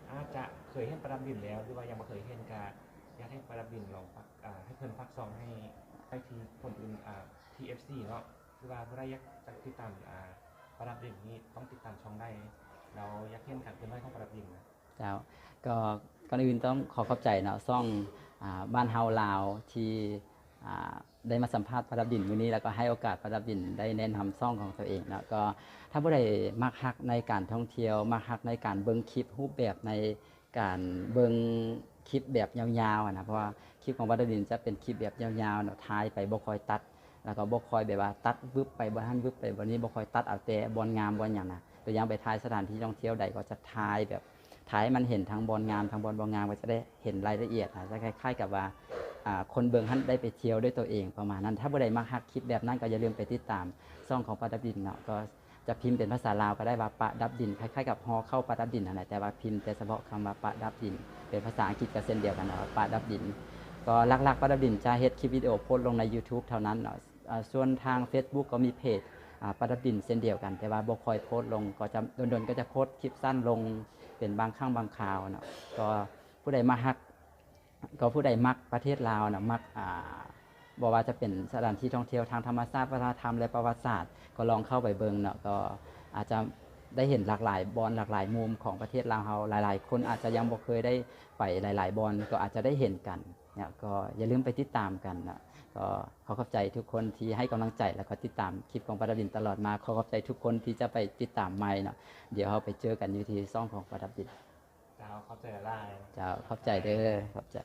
ອາດຈະເຄີຍເຫັນປາດັບບິນແລ້ວ ຫຼືວ່າຍັງບໍ່ເຄີຍເຫັນ ກະຢາກໃຫ້ປາດັບບິນລອງຝາກ ອ່າ ໃຫ້ເພິ່ນຝາກຊ່ອງໃຫ້ ໃຫ້ທີ່ຄົນອື່ນ ອ່າ ທີ່ ເອັຟຊີ ເນາະ. ຄືວ່າຜູ້ໃດຢາກຈະຕິດຕາມ ອ່າ ປາດັບດິນນີ້ ຕ້ອງຕິດຕາມຊ່ອງໃດ? ແລ້ວຢາກເຫັນການເຄື່ອນໄຫວຂອງປາດັບດິນນະ? ເຈົ້າ ກໍກ່ອນອື່ນຕ້ອງຂໍຂອບໃຈເນາະ ຊ່ອງ ອ່າ ບ້ານເຮົາລາວ ທີ່ ອ່າ ໄດ້ມາສຳພາດປາດັບດິນມື້ນີ້ ແລ້ວກໍໃຫ້ໂອກາດປາດັບດິນໄດ້ແນະນຳຊ່ອງຂອງຕົວເອງເນາະ. ກໍຖ້າຜູ້ໃດມັກຮັກໃນການທ່ອງທ່ຽວ ມັກຮັກໃນການເບິ່ງຄລິບ ຮູບແບບໃນການເບິ່ງຄລິບແບບຍາວໆ ຫັ້ນນະ ເພາະວ່າຄລິບຂອງປາດັບດິນຈະເປັນຄລິບແບບຍາວໆ ເນາະ ຖ່າຍໄປບໍ່ຄ່ອຍຕັດ ແລ້ວກໍບໍ່ຄ່ອຍແບບວ່າຕັດວຶບໄປບ່ອນຫັ້ນວຶບໄປບ່ອນນີ້ ບໍ່ຄ່ອຍຕັດ ເອົາແຕ່ບ່ອນງາມບ່ອນຫຍັງນະ. ຕົວຢ່າງໄປຖ່າຍສະຖານທີ່ທ່ອງທ່ຽວໃດ ກໍຈະຖ່າຍແບບ ຖ່າຍໃຫ້ມັນເຫັນທັງບ່ອນງາມ ທັງບ່ອນບໍ່ງາມ ກໍຈະໄດ້ເຫັນລາຍລະອຽດນະ. ຈະຄ້າຍໆກັບວ່າ ອ່າ ຄົນເບິ່ງຫັ້ນໄດ້ໄປທ່ຽວດ້ວຍຕົວເອງ ປະມານນັ້ນ. ຖ້າຜູ້ໃດມັກຮັກຄລິບແບບນັ້ນ ກໍຢ່າລືມໄປຕິດຕາມຊ່ອງຂອງປາດັບດິນເນາະ ກໍຈະພິມເປັນພາສາລາວກໍໄດ້ວ່າ ປາດັບດິນ ຄ້າຍໆກັບຫໍ່ເຂົ້າປາດັບດິນຫັ້ນແຫຼະ ແຕ່ວ່າພິມແຕ່ສະເພາະຄຳວ່າປາດັບດິນ. ເປັນພາສາອັງກິດກໍເຊັ່ນດຽວກັນເນາະ ປາດັບດິນ. ກໍຫຼັກໆ ປາດັບດິນຈະເຮັດຄລິບວິດີໂອໂພສລົງໃນ YouTube ເທົ່ານັ້ນເນາະ. ອ່າ ສ່ວນທາງ Facebook ກໍມີເພຈ ອ່າ ປາດັບດິນເຊັ່ນດຽວກັນ ແຕ່ວ່າບໍ່ຄ່ອຍໂພສລົງ ກໍຈະດົນໆ ກໍຈະໂພສຄລິບສັ້ນລົງເປັນບາງຄັ້ງບາງຄາວເນາະ. ກໍຜູ້ໃດມາຮັກ ກໍຜູ້ໃດມັກປະເທດລາວນະ ມັກ ອ່າ ບໍ່ວ່າຈະເປັນສະຖານທີ່ທ່ອງທ່ຽວທາງທຳມະຊາດ ວັດທະນະທຳ ແລະ ປະຫວັດສາດ ກໍລອງເຂົ້າໄປເບິ່ງເນາະ. ກໍອາດຈະໄດ້ເຫັນຫຼາກຫຼາຍບ່ອນ ຫຼາກຫຼາຍມຸມຂອງປະເທດລາວເຮົາ. ຫຼາຍໆຄົນອາດຈະຍັງບໍ່ເຄີຍໄດ້ໄປຫຼາຍໆບ່ອນ ກໍອາດຈະໄດ້ເຫັນກັນເນາະ. ກໍຢ່າລືມໄປຕິດຕາມກັນເນາະ. ກໍຂໍຂອບໃຈທຸກຄົນທີ່ໃຫ້ກຳລັງໃຈ ແລ້ວກໍຕິດຕາມຄລິບຂອງປາດັບດິນຕະຫຼອດມາ. ຂໍຂອບໃຈທຸກຄົນທີ່ຈະໄປຕິດຕາມໃໝ່ເນາະ. ດຽວເຮົາໄປເຈີກັນຢູ່ທີ່ຊ່ອງຂອງປາດັບດິນ. ເຈົ້າ ຂອບໃຈຫຼາຍໆ. ເຈົ້າ ຂອບໃຈເດີ ຂອບໃຈ.